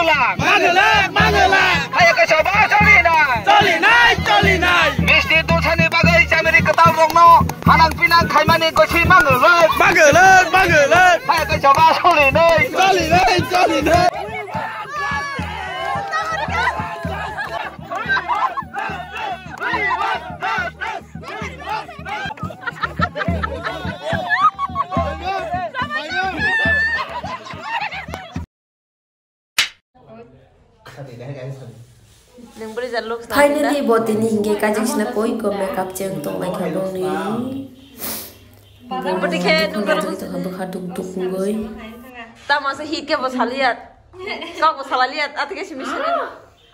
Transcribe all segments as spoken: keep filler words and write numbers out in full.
Mangalak, mangalak. Hai kaisa ba choli nai. Choli nai, choli nai. Misti dosani bagwi chamiri kwtal rokno hanang pinang khaimani gosi mangalak. Mangalak, mangalak. Hai kaisa ba choli nai. Choli nai, choli nai. Finally, bo tini hingke kajak sina koi ko makeup cheng tong lai kha bongni. Bo tini khe nukha duk duk wngoi. Tamo se hit khe bo saliya. Kok bo salaliya, ati khe simi sini.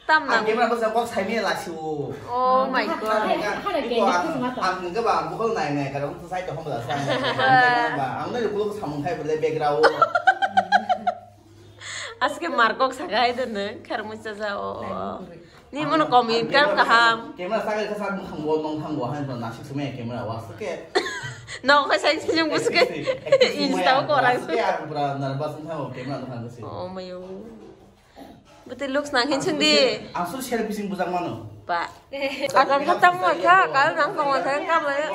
Tam nang. Ang camera bwsa kok saimaya lasiu. Oh my God. Iko ang, ang hwnkhe ba bokol nai nai karang to side to hom bwsa ang. Ang nai ukulok samung khai bwle background. Aske mar kok saka hai de nung kher mucha ja o. Ni mono kom income kaham. Camera sakai kasa bwkhang bo nong thang bo han to nasik sumaya camera wa sake. Nong khai sai sijung bwsake. Insta o korang. Sake ang pura nervous thang bo camera nong thang si. Oh mayo. Bwtwi looks nang hin chwng di. Aswk selfie sing bujak mano. Ba. Akam kha tamo kha, kal nang tong kha, kap lai.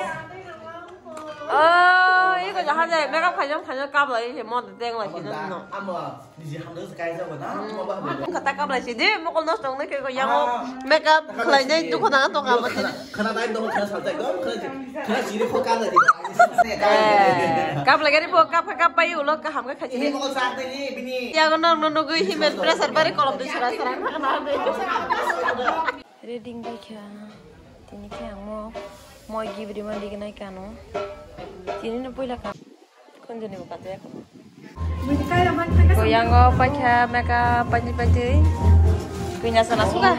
Oh, iko jaha jai, makeup khaijam khaijam kap lai, he mo teng lai khaijam no. Amo niji hamdo kai jabo na, mo ba. Kata kap lai si di, mokol nos tong ne ke ko yamo makeup khlai jai dukho na tong kap. Khana dai dong, khana saltai dong, khana, khana siri kho kap lai di. Eh, kap lagi ni bo kap kap pai ulo kaham ka khaji. Ini mokol sak de ni bini. Ya ko nong nong nugui himet pressure bari kolom di sara sara na na be. Reading di kha. Tini khe ang mo moi gibri man di nai kano. Tini no puila ka. Khunjuni bo kate. Koyango paikha makeup paini paitwi. Kwi nasa nasuka.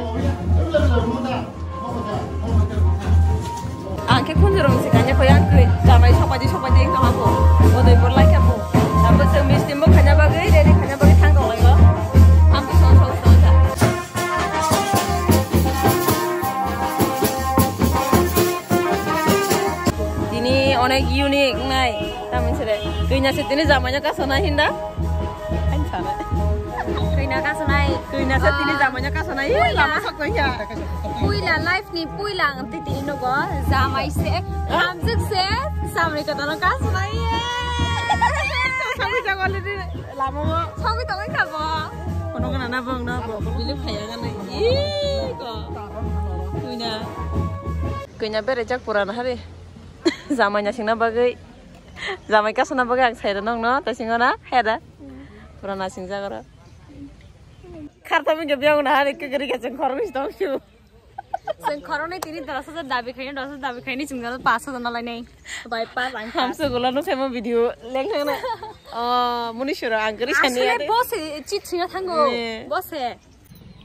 Ang khe khunjurung si kanya koyang kwi jamai sokpaidi sokpaidi wngkha mako. Bodoi bor laikha bo. Abo chwng misti muk khaina bagwi ready khaina bagwi thang tong laio. Amtwi song song song kha. Tini onek unique wngnai. Tamoni sere. Kwi nasa tini jamai no kasana hinda. Ani sana. Kwi na kasanai. Kwi nasa tini jamai no kasanai. Puila. Lama sok tong kha. Puila life ni puila ang twi tini nugo jamai se. Hamjwk se. Samri kotano kasanai. Samri jago le di. Lama mo. Sogwi tongwi kha bo. Kono gana na bong na bo. Bilu khaya gana. Ih ko. Kwi na. Kwi na bere jak pura na hari. Jamai nasingna bagwi. Jamai kasana bagwi ang saida nongno, tei singo na, heda. Pura nasing jagoro. Khartami ge biang na hari ke gari ke cheng khorok ni tong shu. Cheng khorok ni tini dos hajar dabi khaini, dos hajar dabi khaini cheng jalo pas hajar na lainai. Bai pas ang. Hamso gulo no khemo video leng thang na. Oh, muni sura ang gari sani ade. Bose chit singa thango. Bose.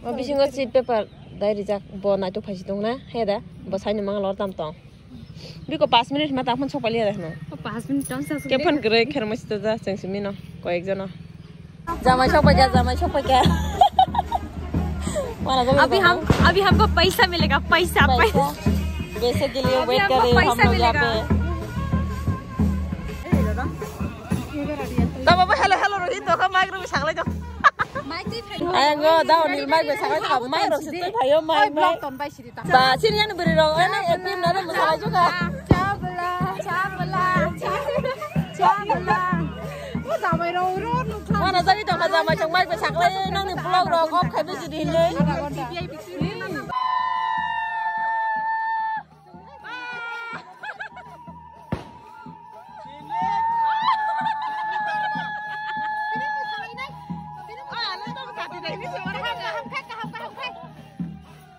O bisingo sheet paper dai rijak, bo naitok phaisi tong na, he da, bo saini mangal or tam tong. Biko paanch minute ma tang phone sok pali ya da hino. O paanch minute tong sa. Ke phone kre kher mo sita da, cheng simi no, koyek jono. Jamai sok paikha, jamai sok paikha. Mana jami. अभी हम, अभी हमको पैसा मिलेगा, पैसा, पैसा। पैसा। पैसे के लिए wait कर रहे हैं हम लोग यहाँ पे। Tamo bo hello hello rw hin tokha, mic rw saklai tong. Ayang go da onil mic bai saklai tong, mic rw sitoi phaio, mic, mic. Ba sini yang beri rw, ene etim na rw saklai juga. Chabla, chabla, chabla. Mana jagi tokha, jamai chong mic bai saklai nang ni vlog rw off khai bisi di hinoi.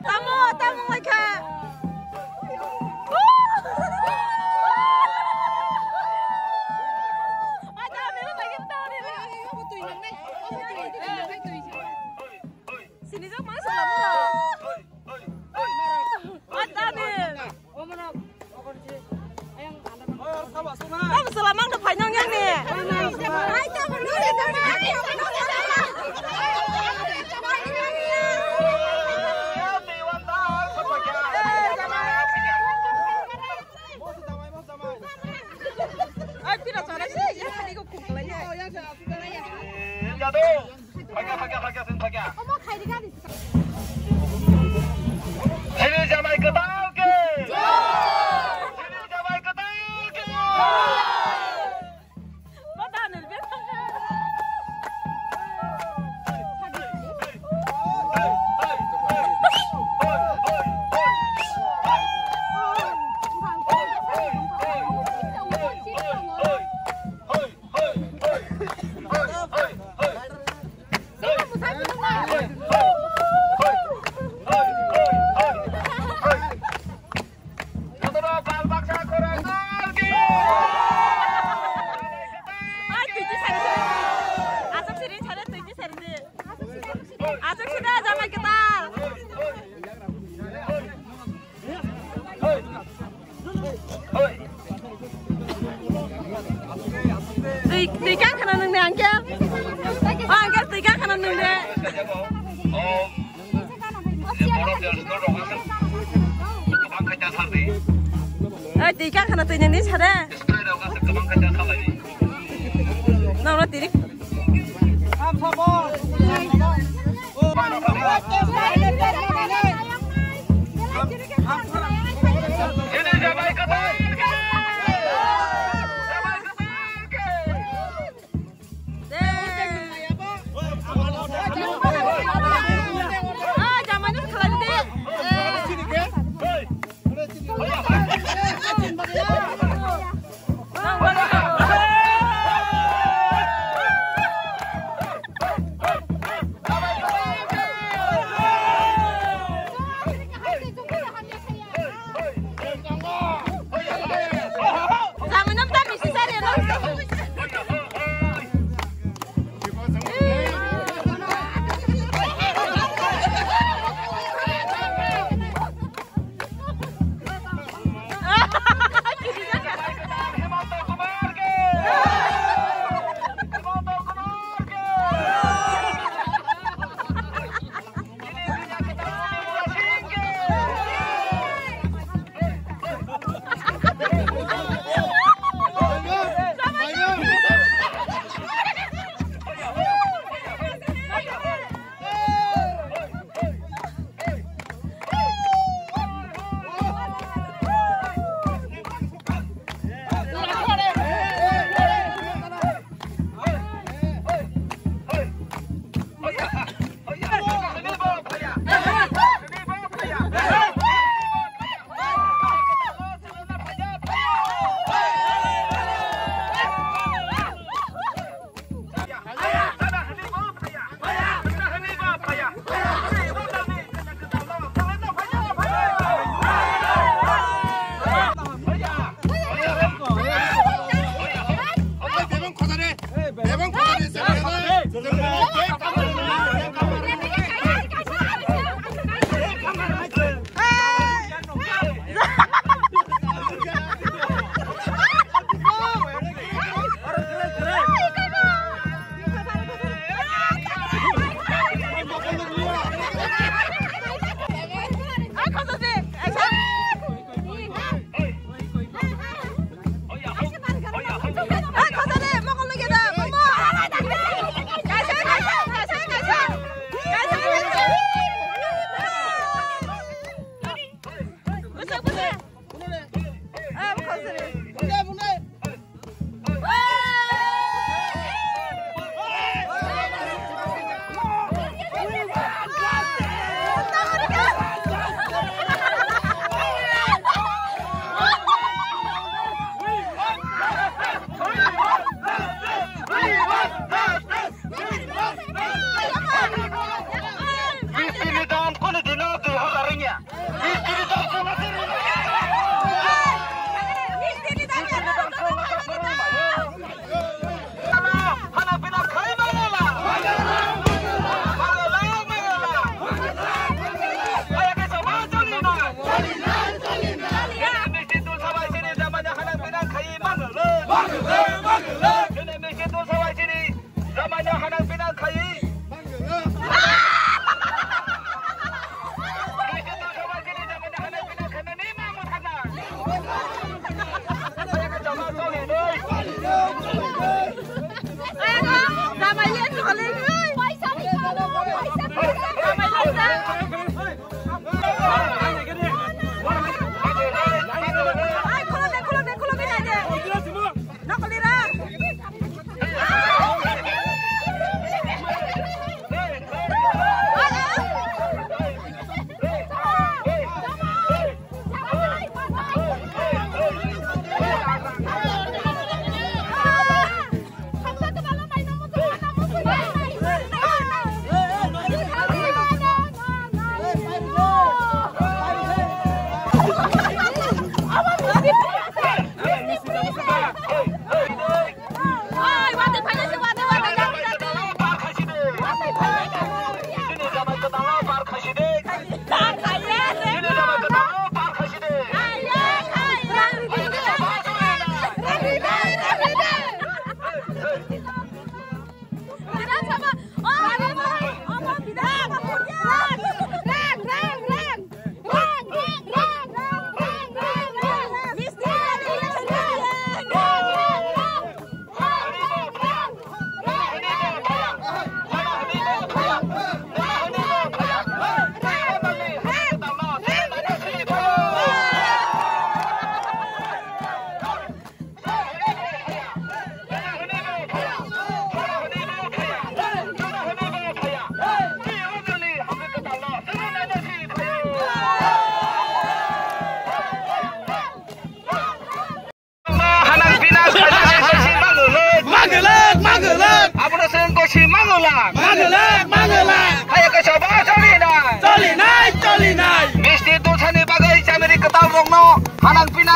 Tamo, tamo, mai kha. Sinijak ma salamo. Oi, oi, oi. Oi, Daniel. Tamo salamang no phainang yang ni. Ai, tamo no, tamo no. Ai, pira chara si, ya, ani ko khuk lai ya. Jado. Phaikha, phaikha, phaikha, chwng Omo khairi gani. Chini jamai kwtal khe! Chini jamai kwtal khe! Asok sida jamai kwtal. Twi, twi kang khana nung de, uncle? O, uncle, twi kang khana nung de. Oi, twi kang khana twi nung ni sare. Nang lo tiri.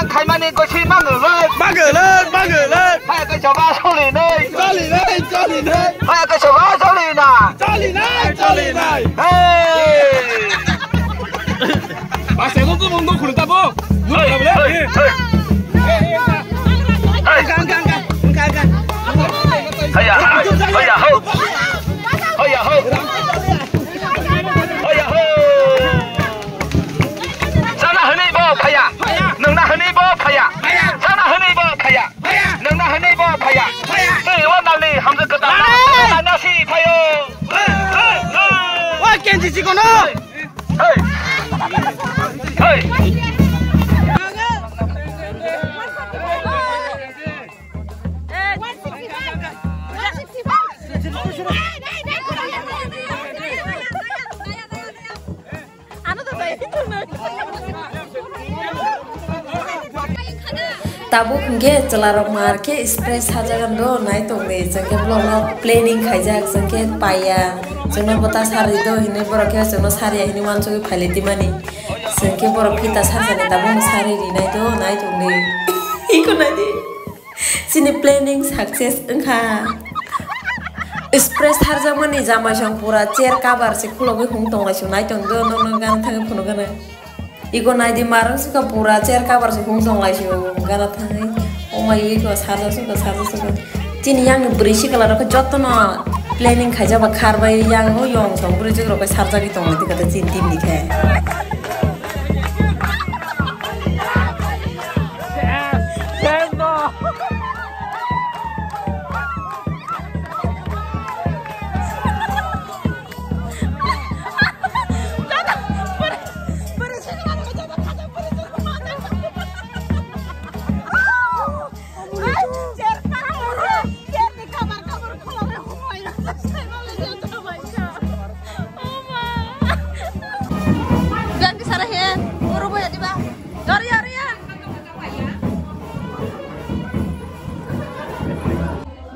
Khaimani koisi mangwlwk. Mangwlwk, mangwlwk. Hai kaisa ba solinai. Solinai, solinai. Hai kaisa ba solinai. Solinai, solinai. Hey. Ba se no tu mung do khulta bo. Hey, hey, hey. Hey. Angka, angka, angka. Angka, angka. Haya, haya, ho. Haya, ho. Haya, ho. Sana hwnwi bo phaya. Nungna hwnwi bo phaya. Sana hwnwi bo phaya. Nungna hwnwi bo phaya. Twi o nalni hamjwk kwtal. Nana si phayo. Wa kenji si kono. Hey. Hey. Tabuk hwnkhe chwlarok mar khe spray sajak do nai tongdi, chwngkhe vlog no planning khaijak, chwngkhe paiya, chwngno bwta sarwi do hinwi borok khe chwngno sariya hinwi uansugwi phailai dimani, chwngkhe borok phita sajani tabuk no sarwi rinai do nai tongdi. Iko naidi. Chini planning success wngkha. Spray sarjakmani jamai song pura chair cover se khulogwi hung tonglai su nai tong do, no, no, gana thangwi phunukgana. Iko naidi marang sukha pura chair cover se hung tonglai su gana thangwi. O mai iko sarjak sukha, sarjak sukha. Chini yang ni bwrwi sikla rok jotono planning khaijak ba kharbai yang o yong song bwrwi jwk rok sarjagwi tonglaidi kata chini team ni khe. Ganti sara he, oro boya diba? Ori, ori ya.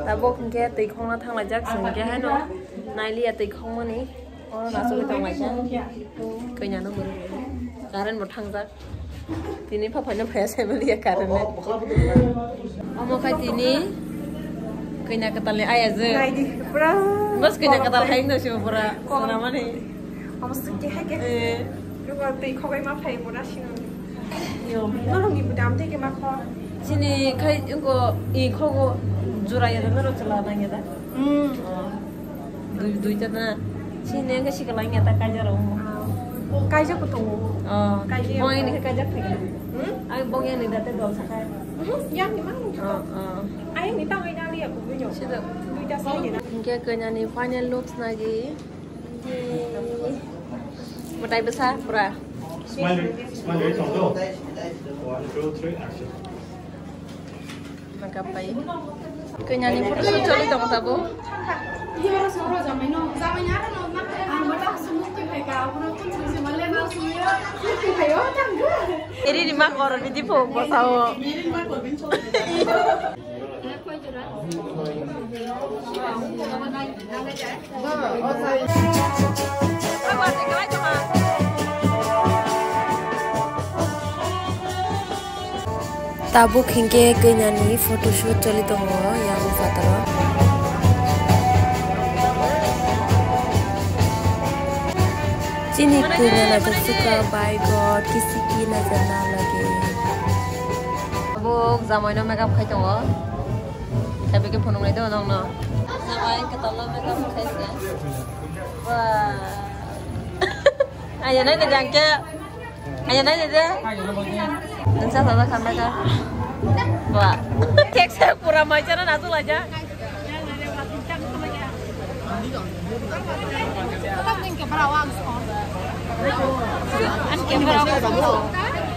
Tabuk hwnkhe twi khongna thanglaijak, chwng hwnkhe haino nailiya twi khongmani. Oro naisugwi tonglaijak. Kanya no bwrwi. Current bo thangjak. Tini pha phaino phaiya sai maliya current le. Omo khai tini kanya kwtal ni ayajwk. Naidi, pura. Bas kanya kwtal hai no sio pura. Kok. Sonamani. Omo sukki hai ke. Eh. Lugo twi khogai ma phai pura sino. Yo. Norok ni budam te ke ma kho. Chini khai ingo i khogo jura ya norok chwla nang ya da. Hmm. Oh. Dui, duita na. Chini ang sikla ang yata kaijak rok. Kaijak ko tongo. Oh. Kaijak. Bong yang ni kaijak thai. Hmm? Ang bong yang ni date dol sakai. Hmm, yang ni mang. Oh, oh. Ayang ni tang ina liya ko bunyo. Sida. Duita sai ni na. Hingke kanya ni final looks nagi. Mutai besa pura. Smile, smile, smile. One, two, three, action. Makeup pai. Kanyani photo shoot choli tong tabo. Eri ni ma kor bidi pho bosao. Tabuk hingke kanyani photoshoot choli tongo yang phataro. Chini kanya naithok sukha, by God, kisi ki nazar na lage. Tabuk jamai no makeup khai tongo. Tei bike phunuk nai do nong no. Samai kwtal no makeup khai se. Wah. Aya nai de jang ke. Aya nai de. Nang sa sa khan ka. Wah. Kek se pura mai chana na tu la ja.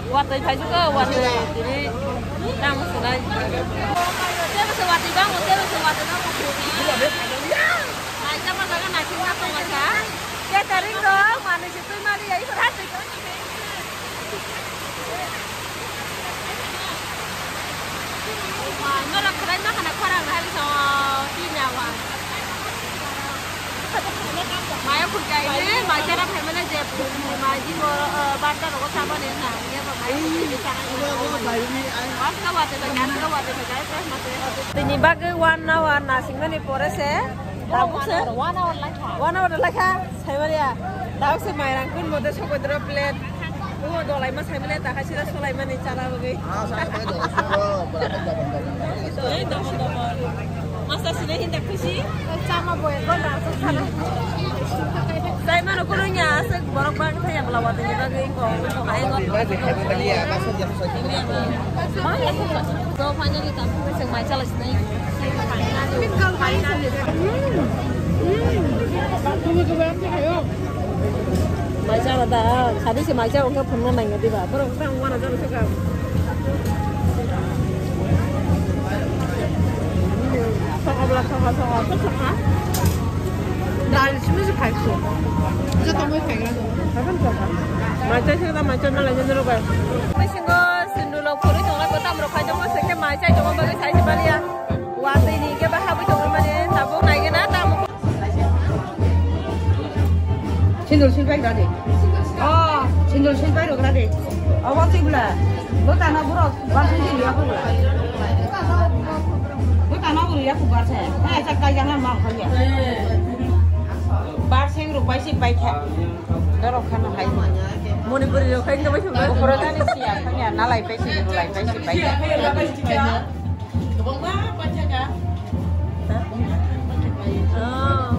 Watui phai suka, watui tini tamo sunai. Tebo se watui bang, tebo se watui bang. Ai, tamo jaga naising na tongma sa. Catering rok, manui se tui mari, ai, berhati. Norok khwlai ma khana khorang hai so tini awa. Maya khurkai ne, mai chara phai mane je. Tini bagwi one hour nasingmani pore se tabuk se one hour lakha. Saimariya, tabuk se mairang kun mote sokoidro plate. Omo dolai ma saimale, takai sira solai mani chana bagwi. Ei, domo, domo. Masa sini hinda khusi? Chama boy, gol rasa sana. Sai mano kuno nya, asik borok bang thaya bela wati ni bagwi ko, ko hai ko. So finally, tam se mai chala sini. Mai chala da, khadi se mai chala, ungka phunno nai ngadi ba. Borok tang wana jalo se ka. Sokha bla sokha, sokha, sokha. Dal simi se khai so. Joto moi khai gra so. Hakan sokha. Mai chai se da, mai chai na lai jani rogai. Mai singo sindu lo khuri tongla ko tam rok khai jongma se khe mai chai jongma bagwi sai se baliya. Wa twi ni khe ba habwi tongma mane tabuk nai gena tam. Sindul silpai rade. Oh, sindul silpai rok rade. Obo twi bla. Bo tana borok bar sing di ya ko bla. Bo tana buru ya ko bar se. Ha, sa kai jana ma khanya. Bar sing rok bai si bai kha. Dorok khana hai. Monipuri rok khai no bai. Ko pura tani siya khanya, nalai pai si, nalai pai si bai. Kwbangma paisa ka. Oh.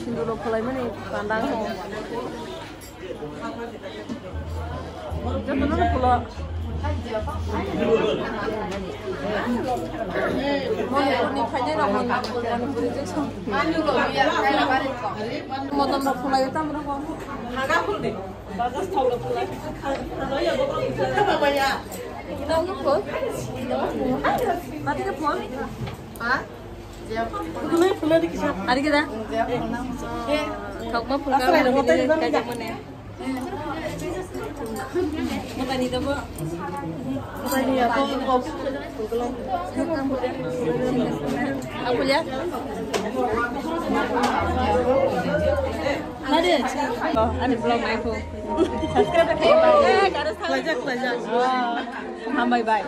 Sinduro phalai mani pandang. Jotono no phulo. Manipurni phainai rok Manipuri jwk song. Modom rok phulai tam rok. Haga phul de. Bagas thau rok phulai. Nang no phul. Mati ke phul. Ha? Ari kita. Thokma phunga kajak mane. Mutani dobo. Mutani ya, kok, kok. Aku ya. Nade. Oh, ani vlog nai ko. Subscribe. Bye bye.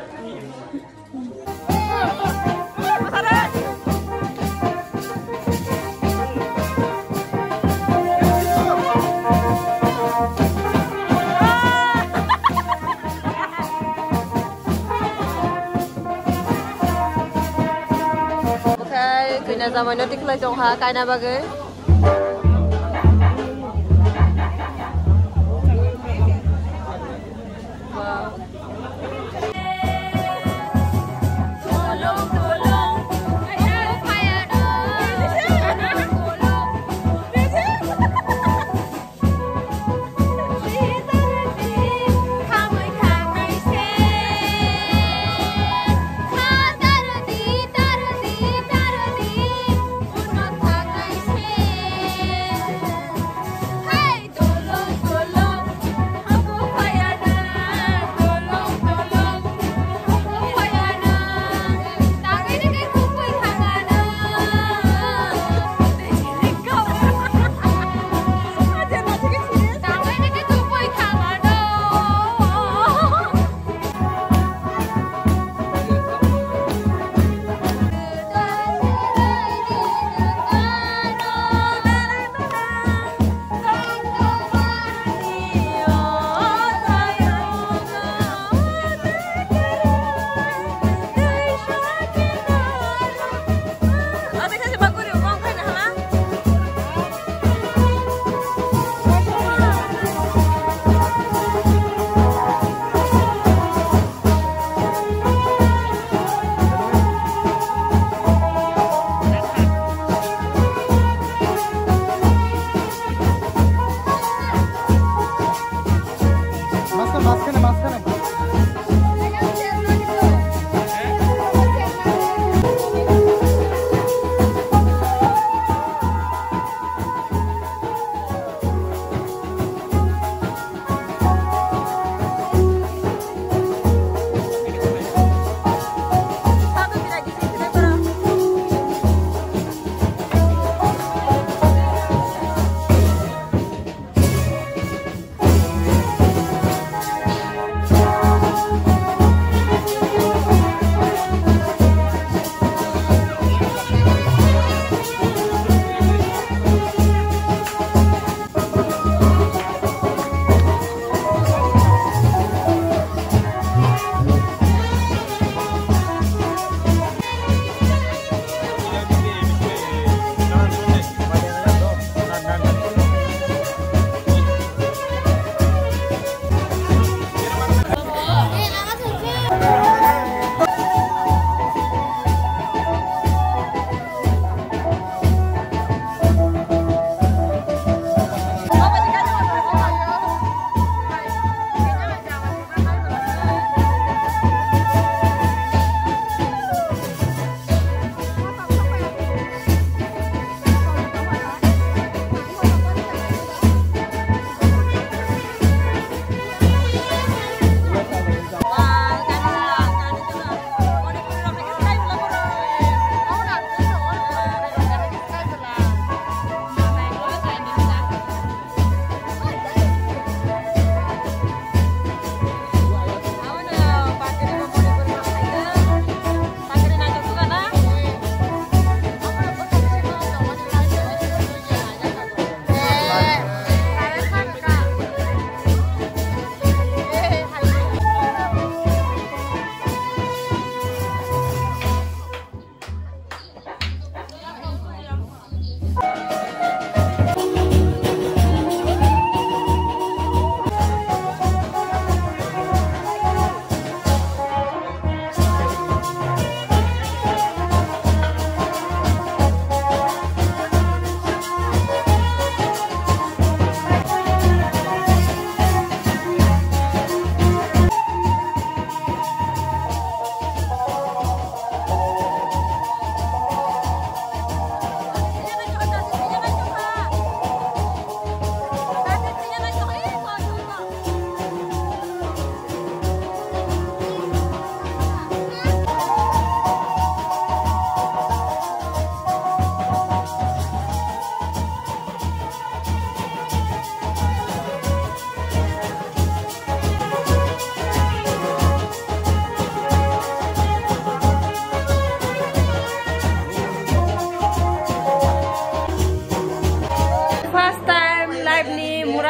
Oke, kina jamai no tikhlai tong ha, kaina bagwi. Wow.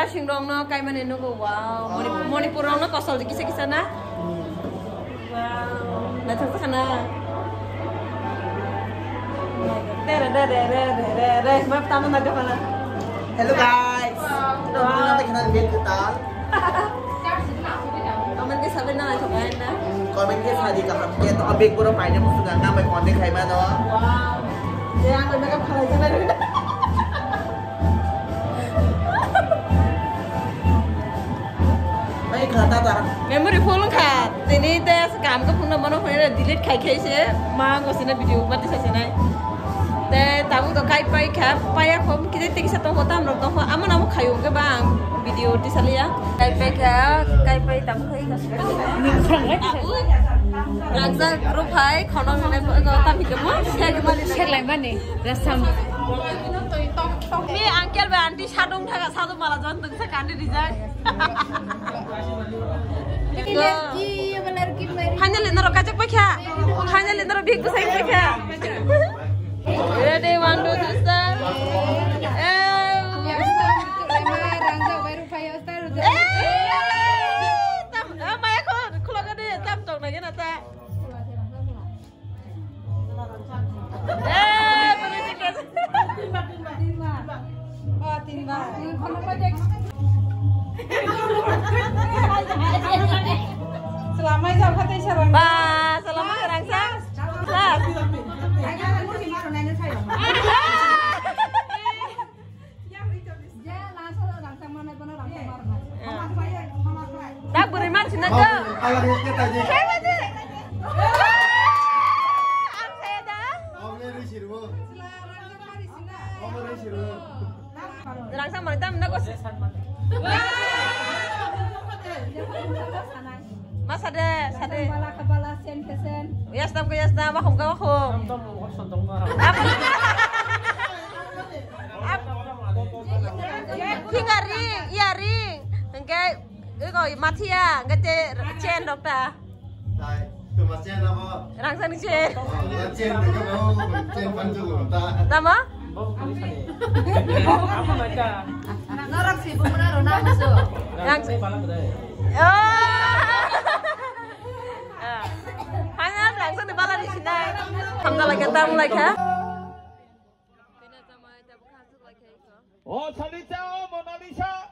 Singrokno kaimani nugo, wow. Manipur, Manipur rokno kosol di kisa kisa na. Wow. Naithok kha na. Re, re, re. Map tamo na dohana. Hello guys. Wow. Comment ke sabe na naithok na. Comment ke sadi kaham ke to abek pura paine musuga na mai contact khai mano. Wow. Ya, ang makeup khalai jana. Memory full wngkha. Tini te kam khe phunukno mano phunukno delete khai khai se ma gosina video bati sasinai. Te tabuk to kai pai kha, paiya khom kide tiksa tongkho tam rok tongkho amo namo khayo hwnkhe ba ang video tisaliya. Kai pai kha, kai pai tabuk khai kha. Rangsa group hai khono hwnai tam hikhe mo sek mani. Sek lai mani. Rasam. Mi uncle bai aunty sadung thaga sadung mala jon tungsa kandi rijak. Finally norok kajak paikha. Finally norok big bwsai paikha. Ready, one, two, three, start. Eh. Eh, tam, eh, maya khon, khulok ani, tam tong nai gana ta. Eh, bwrwi ni kesa. Ba, salam rangsa. Sir. Tak beri man sini aja. Ang saya dah. Rangsa mari tam na kos. Ma sade, sade. Bala kebala sen kesen. Yes tam ke yes tam, wahum ke wahum. Finger ring, earring, hingke ego mathia, hingke te chain rok ta. Tai, tuma chain abo. Rangsa ni chain. Oh, chain de ko, chain panju ta. Tama? Norok si bumuna rona musu. Rangsa. Oh. Hanya rangsa ni bala ni sinai. Hamda lagi tam lagi ha. O Salisa, o Monalisa.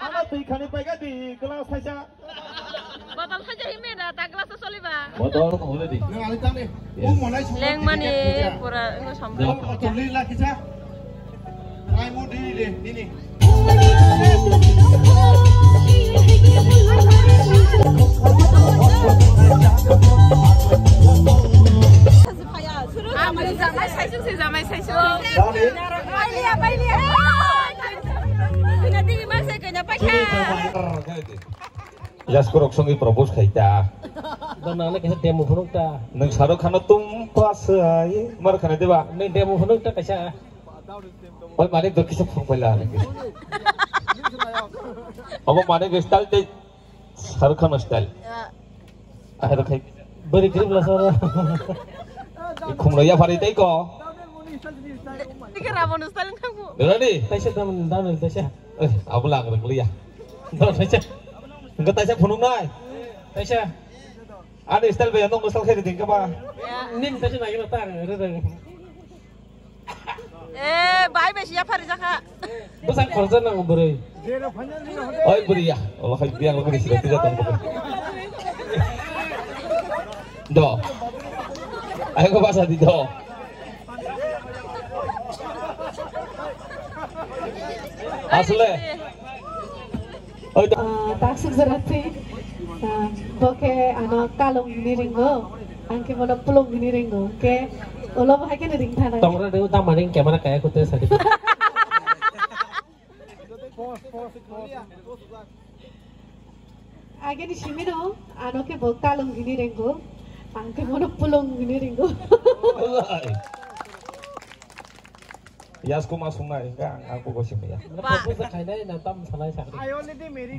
Ano twi khani paika di glass thaisa. Botol thaisa himwi na ta glass o soliba. Botol ko hole di. Nang ali tang di. Yes. O Monai song. Leng mani pura ngo sambo. O tuli la kisa. Ai mo di de nini. Amri jamai saisung se jamai saisung. Pailiya, pailiya. Kena digi mangse kena paikha. Jaskorok songi propose khaita. Dona le kesa demo phunuk ta. Nang Shahrukh Khan tum pas ai mar khana deba. Nang demo phunuk ta kesa. Oi mane do kisa phung paila. Abo mane gestal te Shahrukh Khan style. Ya. Ahero khai. Beri grip la soro. Khumlo ya phari tei ko. Tike Ravon style nangmu. Dona di. Taisa dam dam taisa. Eh, abu lang reng liya. Dam taisa. Enggak taisa phunung nai. Taisa. Ani style be nong style khai ding ka ba. Ya. Nin taisa nai ta re re. Eh, bai bai siya phari jakha. Bwsang khoroksa nango bwrwi. Oi bwrwi ya. Ola khai biang lo bwrwi sila tija tong bwrwi. Do. Ayo ko basa di do. Asle. Oi do. Ah, taksuk jora twi, ah, bo khe ano kalung hwnwi ringo, ang khe bono pulung hwnwi ringo, hwnkhe ulo bo hai kheno ring thana. Tongra de uta maning camera kaya kute sadi. Ageni simino, ano khe bo kalung hwnwi ringo, ang khe bono pulung hwnwi ringo. Yasku ma sungna hingka ang, ang bugo simi ya. Ba. Propose khainai na tam salai sakri.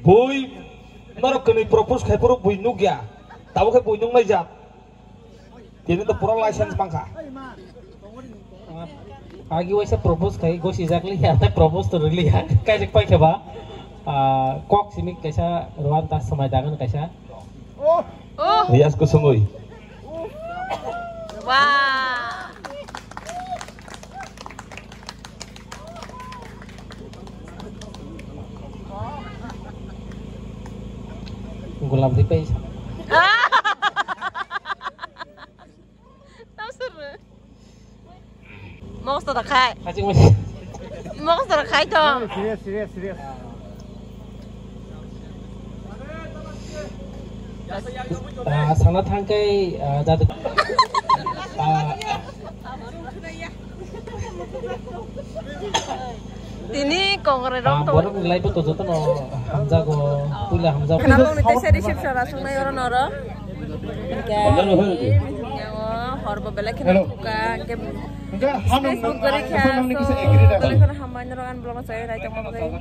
Bui, norok kini propose khai puro bui nukya. Tabo khe bui nuknai jak. Tini to pura license mangkha. Agi waisa propose khai gosi jak liya, ta propose to liya. Kai jak pai kheba. Ah, kok simi kaisa Rwanda samai dagan kaisa. Oh. Rias kusungui. Wah. Gulam ripai. Tau sir. Mokos to da khai. Hajing mas. Mokos to da khai to. Serious, serious, serious. Ah, sana thangkai, ah, jadu. Ah. Tini kongre rong to. Borok ni life to joto no hamjago, puila hamjago. Khana bong ni tesa reception asung nai oro noro. Hor bo belai kheno thuka, hingke space book gori kha, so, belai kheno hambai norok ani vlog no chai rai tongma bagwi.